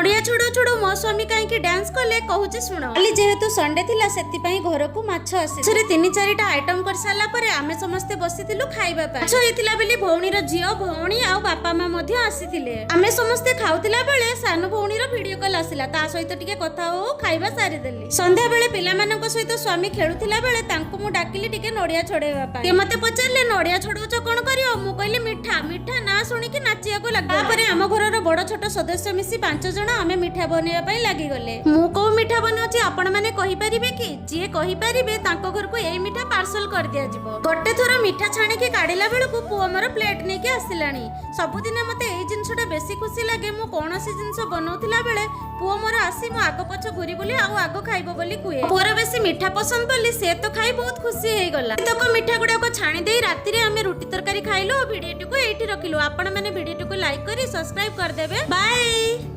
ନଡିଆ ଛଡଉ ଛଡଉ ମୋ ସ୍ୱାମୀ କାହିଁକି ଡ୍ୟାନ୍ସ କଲେ, କହୁଛି ଶୁଣ। କାଲି ଯେହେତୁ ସଣ୍ଡେ ଥିଲା, ସେଥିପାଇଁ ଘରକୁ ମାଛ ଆସି ମାଛରେ ତିନି ଚାରିଟା ଆଇଟମ କରିସାରିଲା ପରେ ଆମେ ସମସ୍ତେ ବସିଥିଲୁ ଖାଇବା ପାଇଁ। ମାଛ ହେଇଥିଲା ବୋଲି ଭଉଣୀର ଝିଅ, ଭଉଣୀ ଆଉ ବାପା ମା ମଧ୍ୟ ଆସିଥିଲେ। ଆମେ ସମସ୍ତେ ଖାଉଥିଲା ବେଳେ ସାନ ଭଉଣୀର ଭିଡିଓ କଲ୍ ଆସିଲା। ତା ସହିତ ଟିକେ କଥା ହଉ ଖାଇବା ସାରିଦେଲି। ସନ୍ଧ୍ୟା ବେଳେ ପିଲାମାନଙ୍କ ସହିତ ସ୍ୱାମୀ ଖେଳୁଥିଲା ବେଳେ ତାଙ୍କୁ ମୁଁ ଡାକିଲି ଟିକେ ନଡିଆ ଛଡେଇବା ପାଇଁ। ସେ ମତେ ପଚାରିଲେ, "ନଡିଆ ଛଡଉଛ, କଣ କରିବ?" ମୁଁ କହିଲି, "ମିଠା।" ମିଠା ନା ଶୁଣିକି ନାଚିବାକୁ ଲାଗିଲା। ତାପରେ ଆମ ଘରର ବଡ ଛୋଟ ସଦସ୍ୟ ମିଶି ପାଞ୍ଚ ଜଣ ଆମେ ମିଠା ବନେଇବା ପାଇଁ ଲାଗିଗଲେ। ମୁଁ କୋଉ ମିଠା ବନାଉଛି, ଆପଣ ମାନେ କହିପାରିବେ କି? ଯିଏ କହିପାରିବେ, ତାଙ୍କ ଘରକୁ ଏଇ ମିଠା ପାର୍ସଲ କରିଦିଆଯିବ। ଗୋଟେ ଥର ମିଠା ଛାଣିକି କାଢିଲା ବେଳକୁ ପୁଅ ମୋର ପ୍ଲେଟ ନେଇକି ଆସିଲାଣି। ସବୁଦିନ ମତେ ଏଇ ଜିନିଷଟା ବେଶୀ ଖୁସି ଲାଗେ। ମୁଁ କୌଣସି ଜିନିଷ ବନଉଥିଲା ବେଳେ ପୁଅ ମୋର ଆସି ମୋ ଆଗ ପଛ ଘୁରି ବୁଲି ଆଉ ଆଗ ଖାଇବ ବୋଲି କୁହେ। ପୁଅର ବେଶୀ ମିଠା ପସନ୍ଦ ବୋଲି ସେ ତ ଖାଇ ବହୁତ ଖୁସି ହେଇଗଲା। ତକ ମିଠା ଗୁଡାକ ଛାଣି ଦେଇ ରାତିରେ ଆମେ ରୁଟି ତରକାରୀ ଖାଇଲୁ ଆଉ ଭିଡିଓଟିକୁ ଏଇଠି ରଖିଲୁ। ଆପଣ ମାନେ ଭିଡିଓଟିକୁ ଲାଇକ୍ କରି ସବସ୍କ୍ରାଇବ କରିଦେବେ। ବାଏ।